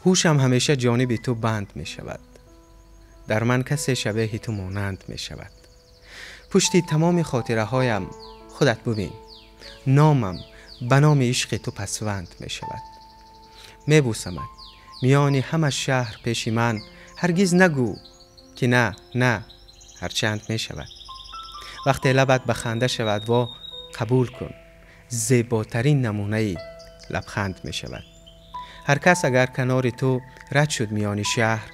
هوشم همیشه جانب تو بند می شود. در من کسی شبیه تو مانند می شود. پشتی تمام خاطره هایم خودت ببین. نامم به نام عشق تو پسوند می شود. می بوسمت میان همه شهر پیش من، هرگز نگو که نه نه هرچند می شود. وقتی لبت بخنده شود و قبول کن، زیباترین نمونه لبخند می شود. هر کس اگر کنار تو رد شد میان شهر،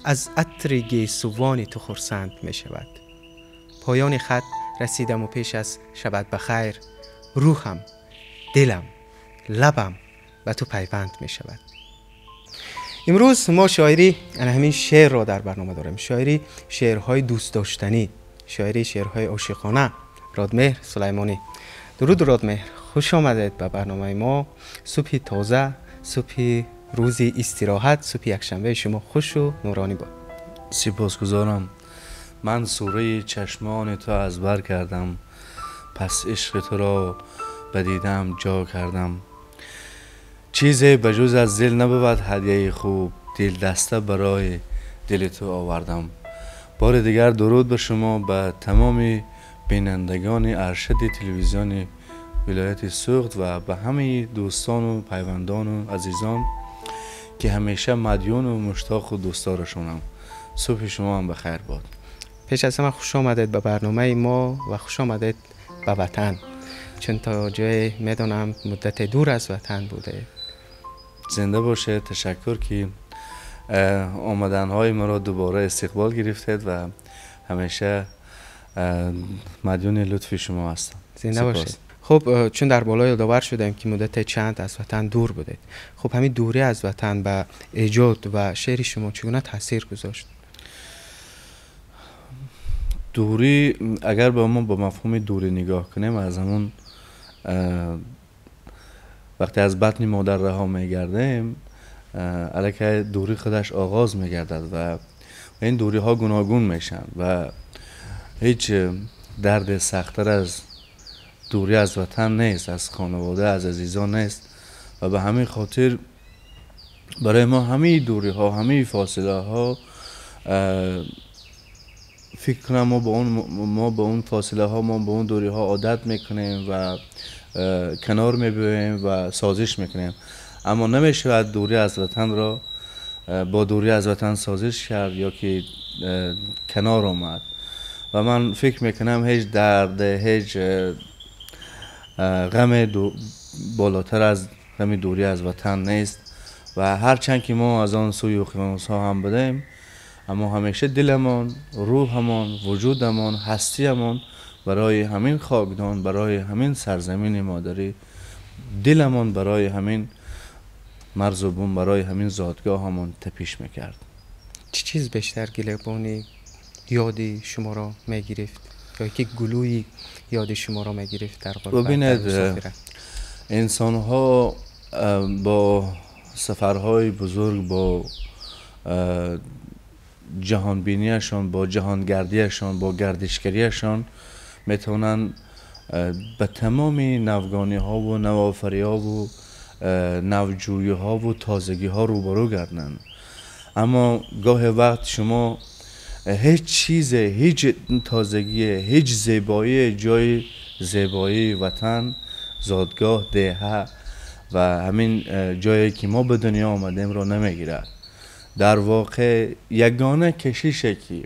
از عطر گیسوان تو خرسند می شود. پایان خط رسیدم و پیش از شبت بخیر، روحم، دلم، لبم به تو پیوند می شود. امروز ما شاعری همین شعر را در برنامه داریم. شاعری شعرهای دوست داشتنی، شاعری شعرهای عاشقانه، رادمهر سلیمانی. درود رادمهر، خوش آمدید به برنامه ما. صبح تازه، صبح روزی استراحت، صبح یکشنبه شما خوش و نورانی باد. سپاسگزارم. من سوره چشمان تو از بر کردم، پس عشق تو را بدیدم جا کردم. چیزی به جز از دل نبود هدیه خوب، دل دسته برای دل تو آوردم. بار دیگر درود به شما، به تمام بینندگان ارشد تلویزیون ولایت سغد و به همه دوستان و پیوندان و عزیزان که همیشه مدیون و مشتاق و دوستدارشونم. صبح شما هم بخیر باد. پیش از همه خوش آمدید به برنامه ما و خوش آمدید به وطن، چون تا جای میدانم مدت دور از وطن بوده. زنده باشه. تشکر که آمدنهای مرا دوباره استقبال گرفتید و همیشه مدیون لطف شما هستم. زنده باشید. خب چون در بالای یادآور شدیم که مدت چند از وطن دور بودید، خب همین دوری از وطن به ایجاد و شعر شما چگونه تاثیر گذاشت؟ دوری اگر با ما با مفهوم دوری نگاه کنیم، از همون وقتی از بطن مادر رها میگردیم الکی دوری خودش آغاز میگردد و این دوری ها گوناگون میشن و هیچ درد سخت‌تر از دوری از وطن نیست، از خانواده، از عزیزان نیست و به همین خاطر برای ما همه دوری ها، همه فاصله ها، فکر کنم ما با اون فاصله ها، ما با اون دوری ها عادت میکنیم و کنار میبینیم و سازش میکنیم. اما نمیشود دوری از وطن را با دوری از وطن سازش کرد یا که کنار آمد. و من فکر میکنم هیچ درد، هیچ غم بالاتر از غم دوری از وطن نیست و هرچند که ما از آن سوی اقیانوس ها هم بدیم، اما همیشه دلمان، روحمان، وجودمان، هستیمان برای همین خاکدان، برای همین سرزمین مادری، دلمان برای همین مرز و بوم، برای همین زادگاهمان تپیش میکرد. چه چیز بیشتر گله‌بانی یادی شما را میگرفت یا که گلوی یاد شما را میگرفت در غربت؟ ببینید، انسان ها با سفرهای بزرگ، با جهانبینیشان، با جهانگردیشان، با گردشگریشان میتونن به تمام نوگانی ها و نوآفری ها و نوجویی ها و تازگی ها روبرو گردن. اما گاه وقت شما هیچ چیز، هیچ تازگی، هیچ زیبایی جای زیبایی وطن، زادگاه، دهه و همین جایی که ما به دنیا آمدیم را نمیگیرد. در واقع یگانه کشیشه که،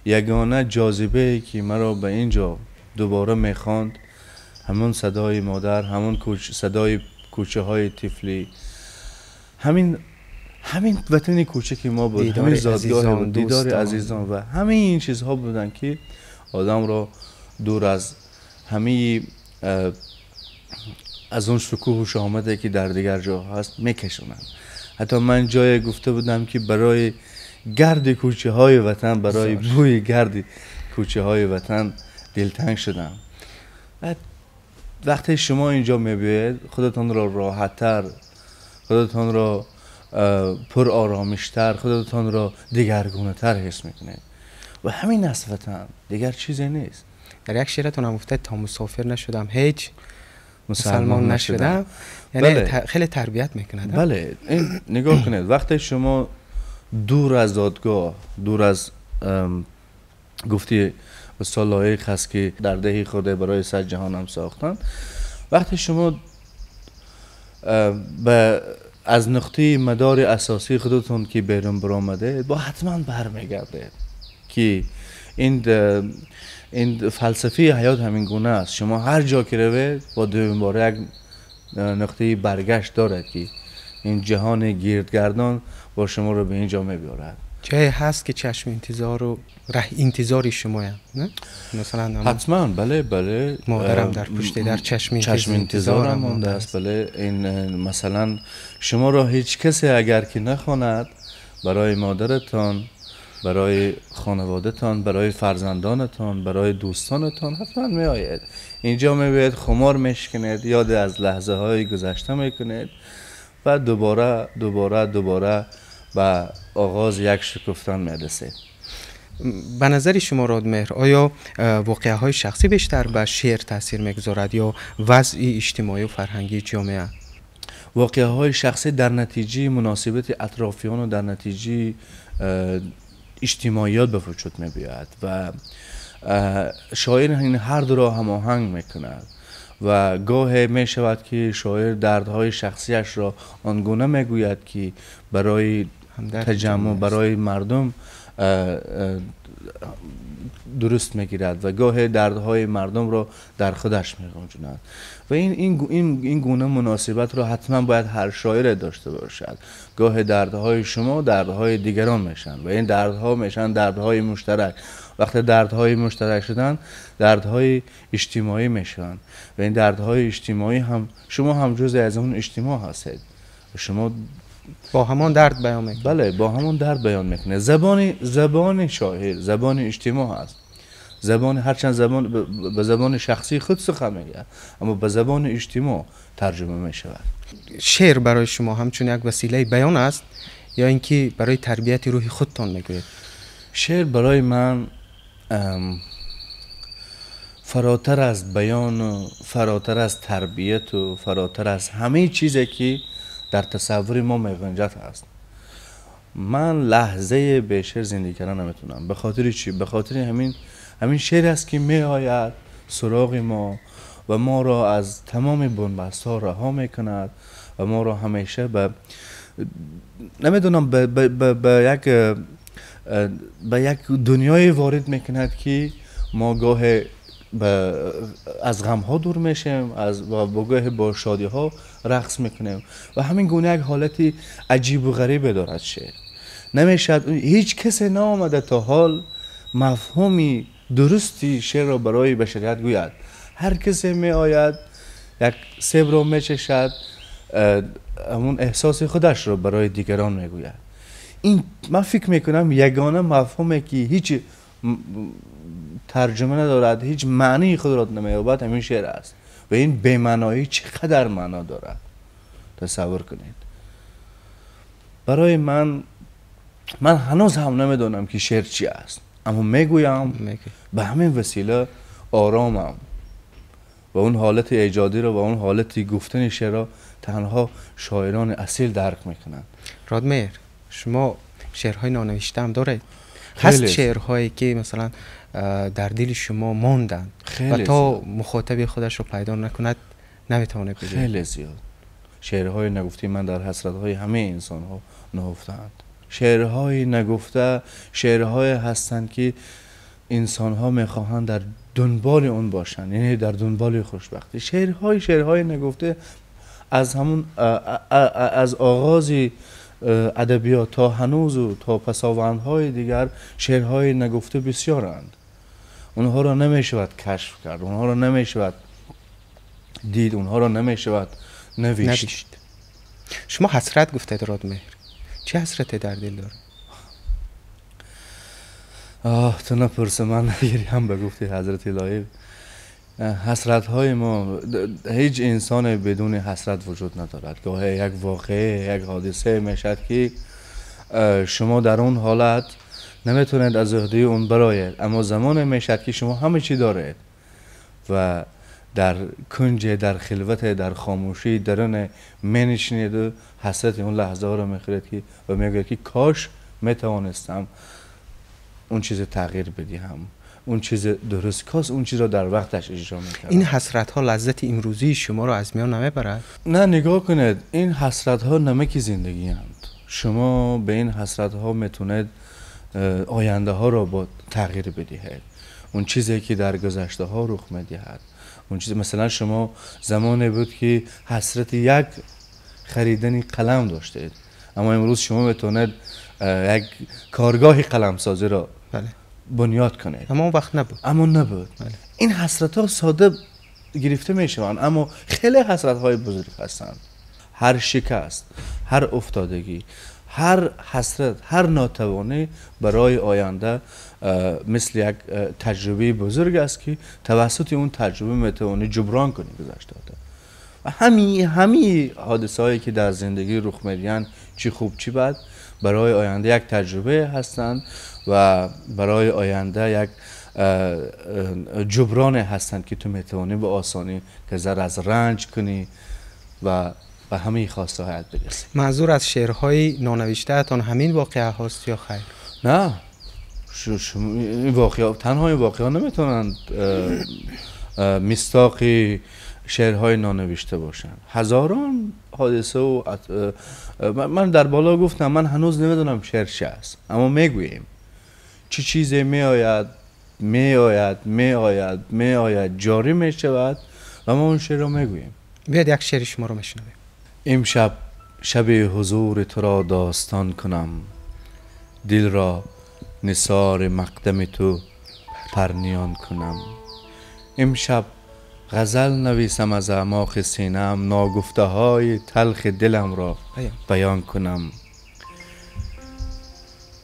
یگانه جاذبه که مرا به اینجا دوباره میخواند، همون صدای مادر، همون صدای کوچه های طفلی، همین وطن کوچکی ما بود، همین زادگاه بود، دیدار عزیزان و همه این چیزها بودن که آدم را دور از همه از اون شکوه و شهامتی که در دیگر جا هست میکشونند. حتی من جای گفته بودم که برای گرد کوچه های وطن، برای بوی گرد کوچه های وطن دلتنگ شدم. وقتی شما اینجا میبینید خودتان را راحت‌تر، خودتان را پر آرامشتر، خودتان را دیگرگونه‌تر حس میکنید و همین است وطن، دیگر چیزی نیست. در یک شعرتون هم گفته تا مسافر نشدم هیچ مسلمان نشدم. یعنی خیلی تربیت میکند. بله، این نگاه کنید وقتی شما دور از دادگاه، دور از گفتی استاد لایق هست که در دهی خود برای صد جهان هم ساختن، وقتی شما به از نقطه مدار اساسی خودتون که بیرون برآمده با حتما برمیگردید که این فلسفه حیات همین گونه است. شما هر جا که روید با دوم بار یک نقطه برگشت دارد که این جهان گیردگردان با شما رو به اینجا میبرد. جایی هست که چشم انتظار و ره انتظاری شما، نه؟ مثلا حتما بله بله، مادرم در پشت در چشم انتظارم مانده است. بله، این مثلا شما را هیچ کسی اگر که نخواند برای مادرتان، برای خانواده‌تان، برای فرزندانتان، برای دوستانتان حتما می آید. اینجا می بیاید، خمار میشکنید، یاد از لحظه های گذشته میکنید و دوباره دوباره دوباره به آغاز یک شکفتن میرسید. به نظر شما رادمهر، آیا واقعه های شخصی بیشتر به شعر تاثیر میگذارد یا وضع اجتماعی و فرهنگی جامعه؟ واقعه های شخصی در نتیجه مناسبت اطرافیان و در نتیجه اجتماعیات به وجود می بیاید و شاعر این هر دو را هماهنگ میکند و گاه می شود که شاعر دردهای شخصیش را آنگونه می گوید که برای تجمع، برای مردم درست میگیرد و گاه دردهای مردم را در خودش می‌گنجاند و این گونه مناسبت را حتما باید هر شاعر داشته باشد. گاه دردهای شما دردهای دیگران میشن و این دردها میشن دردهای مشترک. وقتی دردهای مشترک شدن، دردهای اجتماعی میشن و این دردهای اجتماعی هم شما هم جزء از اون اجتماع هستید. شما با همان درد بیان میکنه. بله، با همان درد بیان میکنه. زبان شاعر زبان اجتماع است. زبان هرچند زبان به زبان شخصی خود سخن میگه، اما به زبان اجتماع ترجمه میشود. شعر برای شما همچون یک وسیله بیان است یا اینکه برای تربیت روح خودتان میگوید؟ شعر برای من فراتر از بیان و فراتر از تربیت و فراتر از همه چیزی که در تصور ما می‌گنجد است. من لحظه به شعر زندگی کردن نمیتونم. به خاطر چی؟ به خاطر همین شعر است که میآید سراغ ما و ما را از تمام بن‌بست‌ها رها میکند و ما را همیشه به نمیدونم به یک دنیای وارد میکند که ما گاه از غم ها دور میشیم، از و گاه با شادی ها رقص میکنیم و همین گونه یک حالت عجیب و غریب دارد شعر. نمیشد هیچ کسی نامده تا حال مفهومی درستی شعر را برای بشریت گوید. هر کسی می آید یک سیب را می چشد، همون احساس خودش را برای دیگران می گوید. این من فکر میکنم یگانه مفهومی که هیچ ترجمه ندارد، هیچ معنی خود را نمییابد، همین شعر است و این بی‌معنایی چقدر معنا دارد تصور کنید. برای من هنوز هم نمیدانم که شعر چی است، اما میگویم به همین وسیله آرامم و اون حالت ایجادی رو و اون حالت گفتن شعر را تنها شاعران اصیل درک میکنند. رادمهر، شما شعرهای نانوشته هم دارید؟ هست شعرهایی که مثلا در دل شما ماندند و تا مخاطب خودش رو پیدا نکند نمیتونه بگه؟ خیلی زیاد شعرهای نگفته من در حسرت‌های همه انسان‌ها نهفته‌اند. شعرهای نگفته شعرهای هستند که انسان‌ها میخواهند در دنبال اون باشند، یعنی در دنبال خوشبختی. شعرهای نگفته از همون از آغاز ادبیات تا هنوز و تا پساوندهای دیگر شعرهای نگفته بسیارند. اونها را نمیشود کشف کرد، اونها را نمیشود دید، اونها را نمیشود نوشت. شما حسرت گفتید رادمهر، چه حسرتی در دل داره؟ آه تو نپرس، من نگیریم به گفته حضرت لایق. حسرت های ما، هیچ انسان بدون حسرت وجود ندارد. گاهی یک واقعه، یک حادثه میشد که شما در اون حالت نمیتونید از عهده اون برآید، اما زمان میشد که شما همه چی دارید و در کنج، در خلوت، در خاموشی درون منشینید و حسرت اون لحظه ها رو میخورید که و میگوید که کاش میتوانستم اون چیز تغییر بدهم، اون چیز درست، کاش اون چیز را در وقتش اجرا میکردم. این حسرت ها لذت امروزی شما رو از میان نمیبرد؟ نه، نگاه کنید، این حسرت ها نمک زندگی هستند. شما به این حسرت ها میتونید آینده ها را با تغییر بدهید. اون چیزی که در گذشته ها رخ میدهد، اون چیز، مثلا شما زمانی بود که حسرت یک خریدن قلم داشتید، اما امروز شما میتونید یک کارگاه قلم سازی را بله بنیاد کنید. اما اون وقت نبود. اما نبود. بله. این حسرت ها ساده گرفته میشوند، اما خیلی حسرت های بزرگ هستند. هر شکست، هر افتادگی، هر حسرت، هر ناتوانی برای آینده مثل یک تجربه بزرگ است که توسط اون تجربه میتوانی جبران کنی گذشته. و همین حادثه هایی که در زندگی رخ میدهند، چی خوب چی بد، برای آینده یک تجربه هستند و برای آینده یک جبران هستند که تو میتوانی به آسانی گذر از رنج کنی و به همه خواسته هایت برسی. منظور از شعرهای نانوشته تان همین واقعه هاست یا خیر؟ نه، این واقعه تنها، این واقعه نمیتونند مصداق شعرهای نانوشته باشند. هزاران حادثه و من در بالا گفتم من هنوز نمیدونم شعر چه است، اما میگوییم چی چیزی میآید میآید میآید میآید، جاری میشود و ما اون شعر رو میگوییم. بیاید یک شعر شما رو میشنویم. امشب شب حضور تو را داستان کنم، دل را نثار مقدم تو پرنیان کنم. امشب غزل نویسم از اعماق سینم، ناگفته های تلخ دلم را بیان کنم.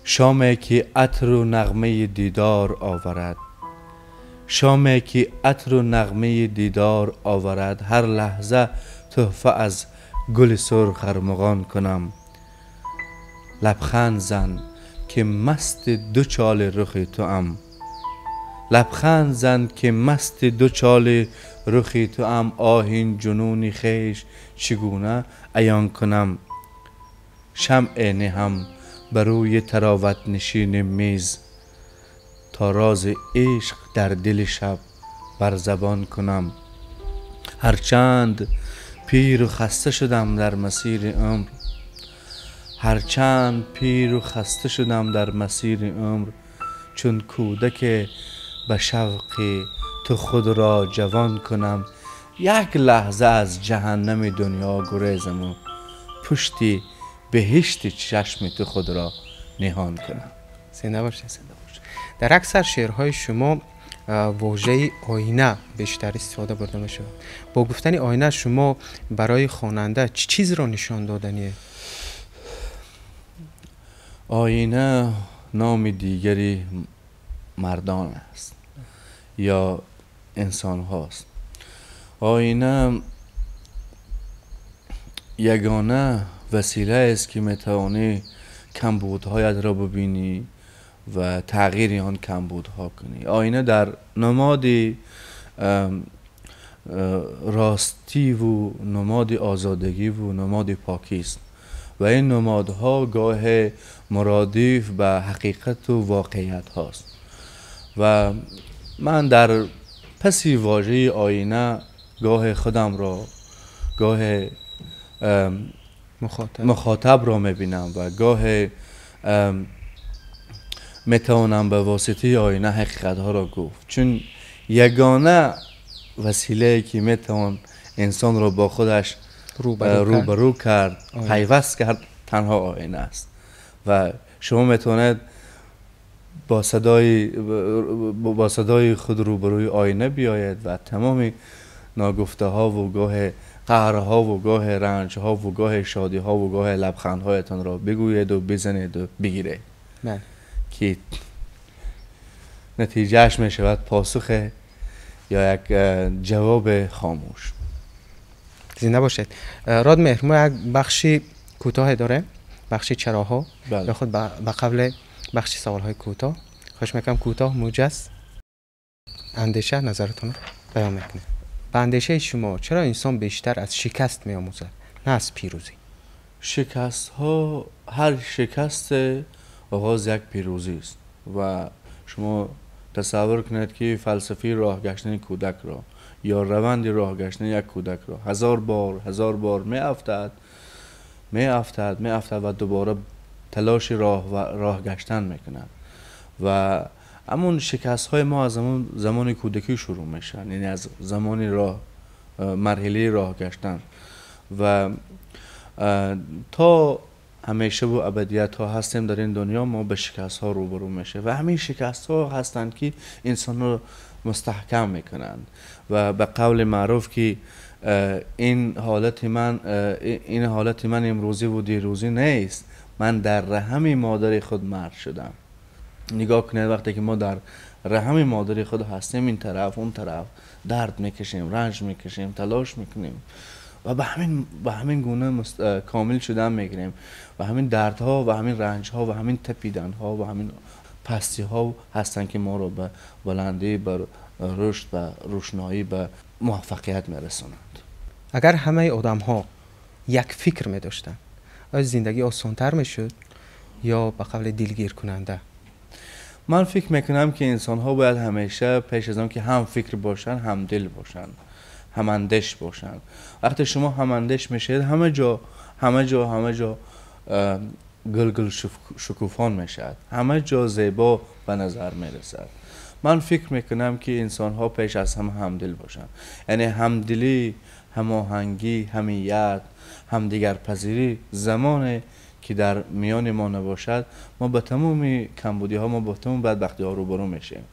شامی که عطر و نغمه دیدار آورد، شامی که عطر و نغمه دیدار آورد، هر لحظه تحفه از گل سرخ ارمغان کنم. لبخند زن که مست دو چال رخ توام، لبخند زن که مست دو چال رخ توام، آهین جنون خویش چگونه عیان کنم. شمع نهم بر روی طراوت نشین میز، تا راز عشق در دل شب بر زبان کنم. هرچند پیر و خسته شدم در مسیر عمر، هرچند پیر و خسته شدم در مسیر عمر، چون کودک به شوق تو خود را جوان کنم. یک لحظه از جهنم دنیا گریزم و پشتی بهشت چشم تو خود را نهان کنم. زنده باشید. زنده باشید. در اکثر شعرهای شما واژه آینه بیشتر استفاده برده می شود. با گفتن آینه شما برای خواننده چه چیز را نشان دادنیه؟ آینه نام دیگری مردان است یا انسان هاست. آینه یگانه وسیله است که میتوانی کمبودهایت را ببینی و تغییر آن کمبودها کنی. آینه در نماد راستی و نماد آزادگی و نماد پاکی است و این نمادها گاه مرادف به حقیقت و واقعیت هاست و من در پسی واژه آینه گاه خودم را، گاه مخاطب را میبینم و گاه میتوانم به واسطه آینه حقیقت ها را گفت، چون یگانه وسیله که میتوان انسان را با خودش روبرو کرد، پیوست کرد، تنها آینه است و شما میتونید با صدای خود روبروی آینه بیاید و تمام ناگفته ها و گاه قهرها و گاه رنج ها و گاه شادی ها و گاه لبخند هایتان را بگویید و بزنید و بگیرید که نتیجهش می شود پاسخ یا یک جواب خاموش. زنده باشید. رادمهر، ما یک بخشی کوتاه داره، بخشی چراها. بله. یا خود به قبل بخشی سوال های کوتاه خوش میکنم کوتاه موجز اندیشه نظرتون رو بیان میکنه. به اندیشه شما چرا انسان بیشتر از شکست می‌آموزد نه از پیروزی؟ شکست ها، هر شکست آغاز یک پیروزی است و شما تصور کنید که فلسفه راه گشتن کودک را یا روند راه گشتن یک کودک را هزار بار می افتد و دوباره تلاش راه گشتن میکند و همون شکست های ما از همون زمان کودکی شروع میشن، یعنی از زمان مرحله راه گشتن و تا همیشه و ابدیت تا هستیم در این دنیا ما به شکست ها روبرو میشه و همین شکست ها هستند که انسان رو مستحکم میکنند و به قول معروف که این حالت من امروزی و دیروزی نیست، من در رحم مادر خود مرد شدم. نگاه کنید وقتی که ما در رحم مادر خود هستیم، این طرف اون طرف درد میکشیم، رنج میکشیم، تلاش میکنیم و به همین گونه کامل شدن میگیریم و همین دردها و همین رنجها و همین تپیدنها و همین پستیها هستند که ما رو به بلندی، به رشد و روشنایی، به موفقیت میرسانند. اگر همه آدم ها یک فکر میداشتند، آیا زندگی آسانتر میشد یا به قول دلگیر کننده؟ من فکر میکنم که انسان ها باید همیشه پیش از آن که هم فکر باشن، هم دل باشن، هم اندیش باشن. وقتی شما هم اندیش میشید، همه جا گل گل شکوفان میشد، همه جا زیبا به نظر میرسد. من فکر میکنم که انسان ها پیش از هم همدل باشن، یعنی همدلی، هماهنگی، همیت، همدیگرپذیری زمان که در میان ما نباشد، ما به تمام کمبودی ها، ما به تمام بدبختی ها روبرو میشیم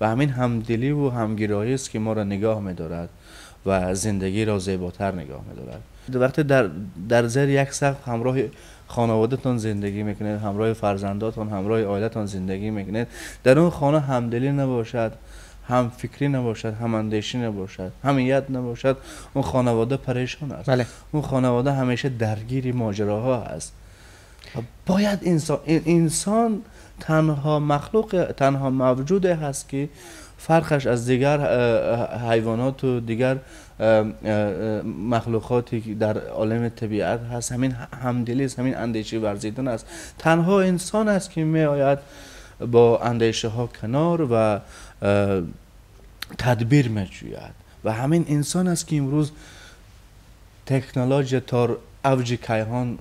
و همین همدلی و همگرایی است که ما را نگاه میدارد و زندگی را زیباتر نگاه میدارد. وقتی در زیر یک سقف همراه خانواده‌تان زندگی میکنید، همراه فرزنداتان، همراه عائلتان زندگی میکنید، در اون خانه همدلی نباشد، هم فکری نباشد، هم اندیشی نباشد، همیت نباشد، اون خانواده پریشان است. بله. اون خانواده همیشه درگیر ماجراها است. باید انسان تنها مخلوق، تنها موجود هست که فرقش از دیگر حیوانات و دیگر مخلوقاتی که در عالم طبیعت هست، همین همدلی است، همین اندیشه ورزیدن است. تنها انسان است که می آید با اندیشه ها کنار و تدبیر می جوید و همین انسان است که امروز تکنولوژی تا اوج کیهان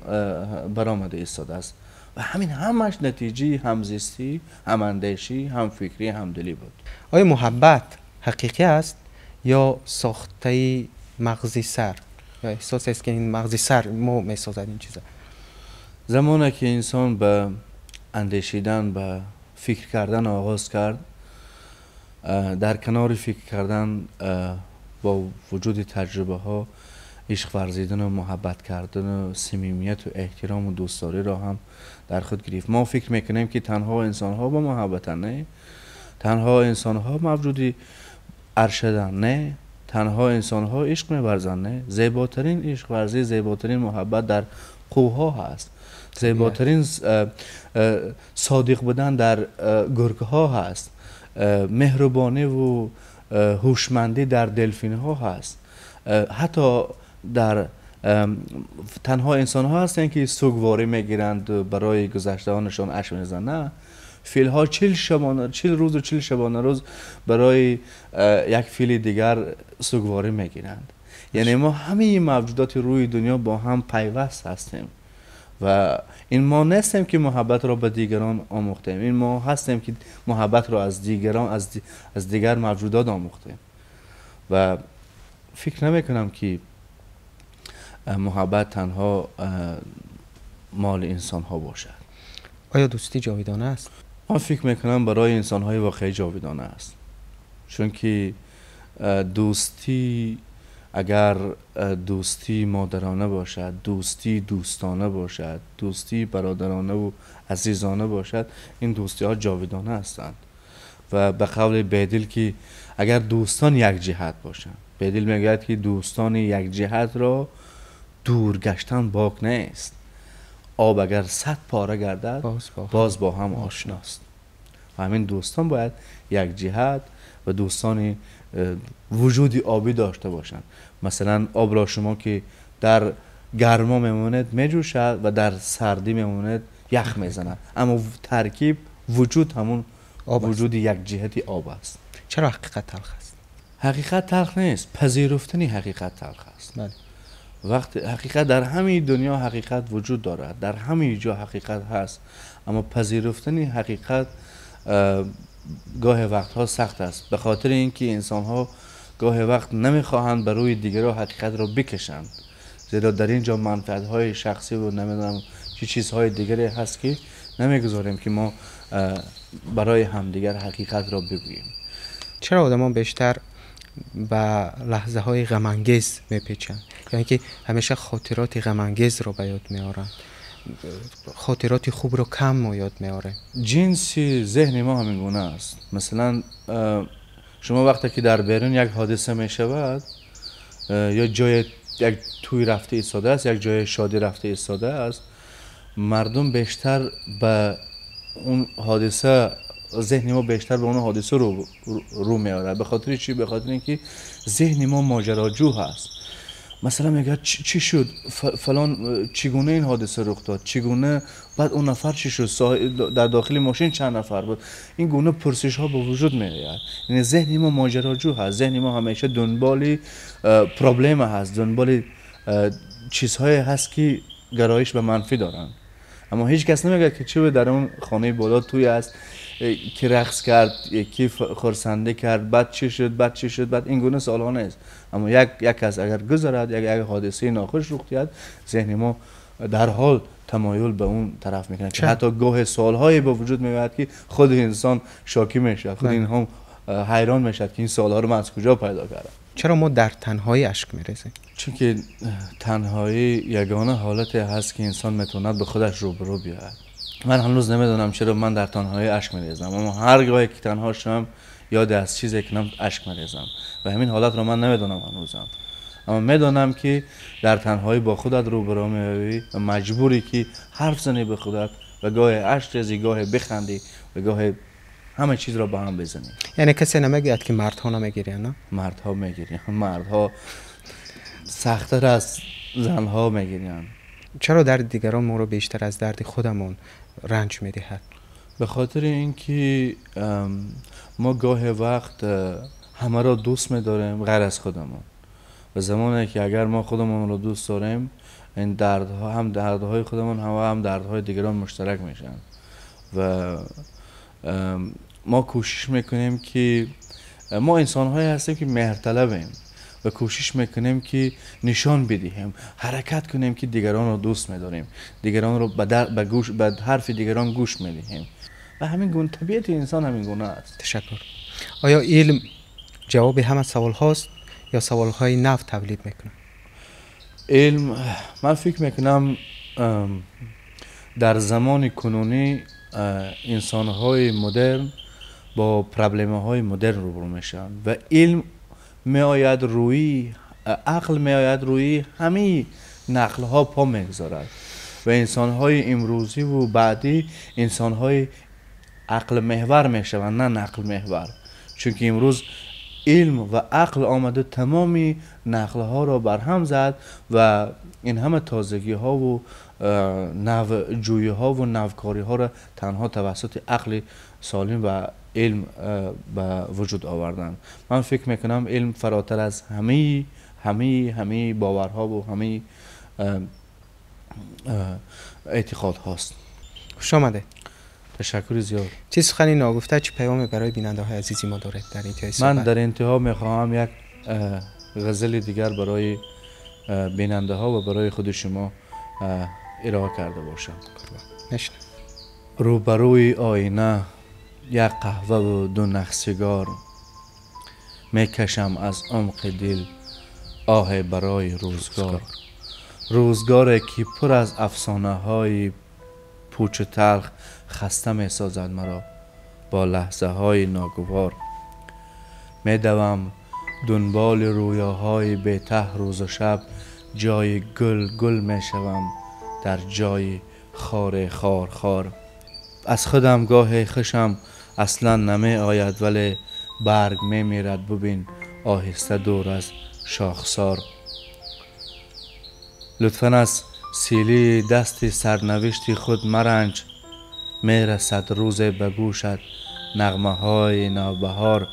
برآمده ایستاده است و همین همش نتیجه همزیستی، هماندیشی، همفکری، همدلی بود. آیا محبت حقیقی است یا ساخته مغزی سر؟ یا احساس است که این مغزی سر ما میسازد این چیزا؟ زمانی که انسان به اندیشیدن، به فکر کردن آغاز کرد، در کنار فکر کردن با وجود تجربه ها، عشق ورزیدن و محبت کردن و صمیمیت و احترام و دوستداری را هم در خود گرفت. ما فکر میکنیم که تنها انسان ها با محبتن، نه تنها انسان ها موجودی ارشدن، نه تنها انسان ها عشق میورزن، نه زیباترین عشق ورزی، زیباترین محبت در قوها هست، زیباترین صادق بودن در گرگ ها هست، مهربانی و هوشمندی در دلفین ها هست. حتی در تنها انسان ها هستند که سوگواری میگیرند برای گذشتهانشان اشک میریزند، نه فیل ها 40 روز و 40 شبانه روز برای یک فیل دیگر سوگواری میگیرند. یعنی ما همه موجودات روی دنیا با هم پیوست هستیم و این ما نیستیم که محبت را به دیگران آموختیم، این ما هستیم که محبت را از دیگران، از دیگر موجودات آموختیم و فکر نمی کنم که محبت تنها مال انسان ها باشد. آیا دوستی جاویدانه است؟ من فکر میکنم برای انسان های واقعی جاویدانه است، چون که دوستی اگر دوستی مادرانه باشد، دوستی دوستانه باشد، دوستی برادرانه و عزیزانه باشد، این دوستی ها جاویدانه هستند. و به قول بیدل که اگر دوستان یک جهت باشند، بیدل میگوید که دوستان یک جهت را دور گشتن باک نیست، آب اگر 100 پاره گردد باز با هم آشناست. و همین دوستان باید یک جهت و دوستان وجود آبی داشته باشند. مثلا آب را شما که در گرما میماند میجوشد و در سردی میماند یخ میزند، اما ترکیب وجود همون آب وجود یک جهتی آب است. چرا حقیقت تلخ است؟ حقیقت تلخ نیست، پذیرفتن حقیقت تلخ است. بله. وقتی حقیقت در همین دنیا حقیقت وجود دارد، در همین جا حقیقت هست، اما پذیرفتن حقیقت گاه وقتها سخت است، به خاطر اینکه انسانها گاه وقت نمیخواهند بر روی دیگران حقیقت را بکشند، زیرا در اینجا منفعت‌های شخصی و نمیدونم چه چیزهای دیگری هست که نمیگذاریم که ما برای همدیگر حقیقت را بگوییم. چرا آدمان بیشتر به لحظه های غم انگیز میپیچند؟ یعنی که همیشه خاطرات غم انگیز رو به یاد میارن، خاطرات خوب رو کم ما یاد میاره. جنس ذهن ما همین گونه است. مثلا شما وقتی که در بیرون یک حادثه میشود یا جای یک توی رفته ایستاده است، یک جای شادی رفته ایستاده است، مردم بیشتر به اون حادثه، ذهن ما بیشتر به اون حادثه رو میاره. به خاطر چی؟ به خاطر اینکه ذهن ما ماجراجو هست. مثلا میگه چی شد فلان، چگونه این حادثه رخ داد، چگونه بعد اون نفر چی شد، در داخل ماشین چند نفر بود، این گونه پرسش ها به وجود میآید. یعنی ذهن ما ماجراجو هست، ذهن ما همیشه دنبال پرابلم هست، دنبال چیزهای هست که گرایش به منفی دارن. اما هیچ کس نمیگه که چه در اون خانه بالا توی است، کی رقص کرد، کی خرسنده کرد، بعد چی شد، بعد چی شد، بعد این گونه سوال‌ها نیست. اما یک از اگر گذرد، یک حادثه ناخوش رخ دهد، ذهن ما در حال تمایل به اون طرف میکنه که حتی گاه سوال‌هایی به وجود میاد که خود انسان شاکی میشه، خود اینها حیران میشه که این سوال‌ها رو من از کجا پیدا کردم. چرا ما در تنهایی اشک میریزیم؟ چون که تنهایی یگانه حالتی هست که انسان میتواند به خودش روبرو بیاید. من هنوز نمیدونم چرا من در تنهایی اشک میریزم، اما هر گاهی که تنها شدم یاد از چیزی کنم اشک میریزم و همین حالت رو من نمیدونم هنوزم، اما میدونم که در تنهایی با خودت روبرو میایی و مجبوری که حرف زنی به خودت و گاهی اشک ریزی، گاهی بخندی و گاهی همه چیز را با هم بزنی. یعنی کسی نمیگوید که مردها نمیگیرن؟ نه، مردها میگیرن، مردها سخت‌تر از زنها میگیرن. چرا درد دیگران ما رو بیشتر از درد خودمون رنج میدهد؟ به خاطر اینکه ما گاه وقت همه را دوست میداریم غیر از خودمون، و زمانی که اگر ما خودمون رو دوست داریم، این دردها هم دردهای خودمون هم دردهای دیگران مشترک میشن و ما کوشش میکنیم که ما انسانهایی هستیم که مهرطلبیم و کوشش میکنیم که نشان بدهیم، حرکت کنیم که دیگران رو دوست میداریم، دیگران رو به حرف دیگران گوش میدهیم و همین گونه طبیعت انسان همین گونه است. تشکر. آیا علم جواب همه سوال هاست یا سوال های نو تولید میکنه؟ علم، من فکر میکنم در زمان کنونی انسانهای مدرن با پرابلم‌های مدرن روبرو میشن و علم میآید روی عقل، میآید روی همه نقل‌ها پا میگذارد و انسان‌های امروزی و بعدی انسان‌های عقل محور میشوند، نه نقل محور، چون که امروز علم و عقل آمده تمامی نقل‌ها را برهم زد و این همه تازگی‌ها و نوجویی‌ها و نوکاری‌ها را تنها توسط عقل سالم و علم به وجود آوردن. من فکر میکنم علم فراتر از همه همه همه باورها و همه اعتقاد هاست. خوش آمده. تشکر زیاد. چه سخنی ناگفته، چه پیامی برای بیننده های عزیزی ما دارید در انتهای صحبت؟ من در انتها میخواهم یک غزل دیگر برای بیننده ها و برای خود شما ارائه کرده باشم. نشنم. روبروی آینه یک قهوه و دو نخ سیگار میکشم از عمق دل آه برای روزگار، روزگاری که پر از افسانه های پوچ و تلخ خسته می سازد مرا با لحظه های ناگوار. می دوم دنبال رویاهای بی ته روز و شب، جای گل گل می شوم در جای خار خار خار. از خودم گاه خوشم اصلا نمی آید ولی برگ می میرد ببین آهسته دور از شاخسار. لطفاً از سیلی دست سرنوشت خود مرنج، میرسد روز به گوشت نغمه های نوبهار.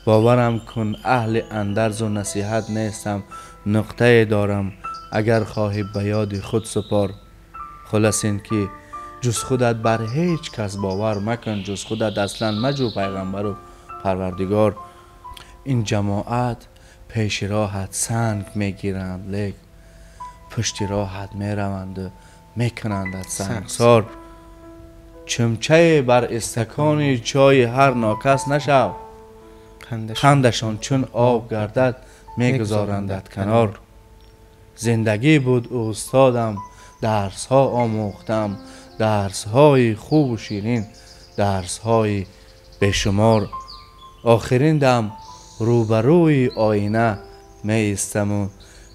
باورم کن اهل اندرز و نصیحت نیستم، نقطه دارم اگر خواهی به یاد خود سپار. خلاص این که جز خودت بر هیچ کس باور مکن، جز خودت اصلا مجو پیغمبر و پروردگار. این جماعت پیش راهت سنگ میگیرند، لیک پشت راهت میروند و میکنند سنگسار. چمچه بر استکان چای هر ناکس نشو، خندشان چون آب گردد میگذارندت کنار. زندگی بود استادم، درس ها آموختم، درس های خوب و شیرین، درس های بیشمار. آخرین دم روبروی آینه می ایستم و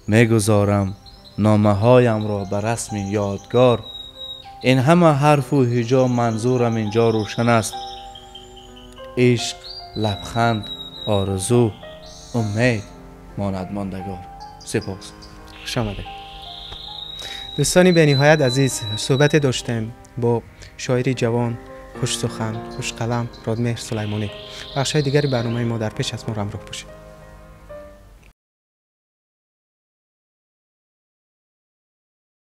میگذارم نامه هایم را به رسم یادگار. این همه حرف و هجا منظورم اینجا روشن است، عشق، لبخند، آرزو، امید ماند ماندگار. سپاس. خوش آمده دوستانی. به نهایت عزیز صحبت داشتیم با شاعر جوان، خوش سخن، خوش قلم، رادمهر سلیمانی. بخش های دیگری برنامه ما در پیش از ما همراه باشید.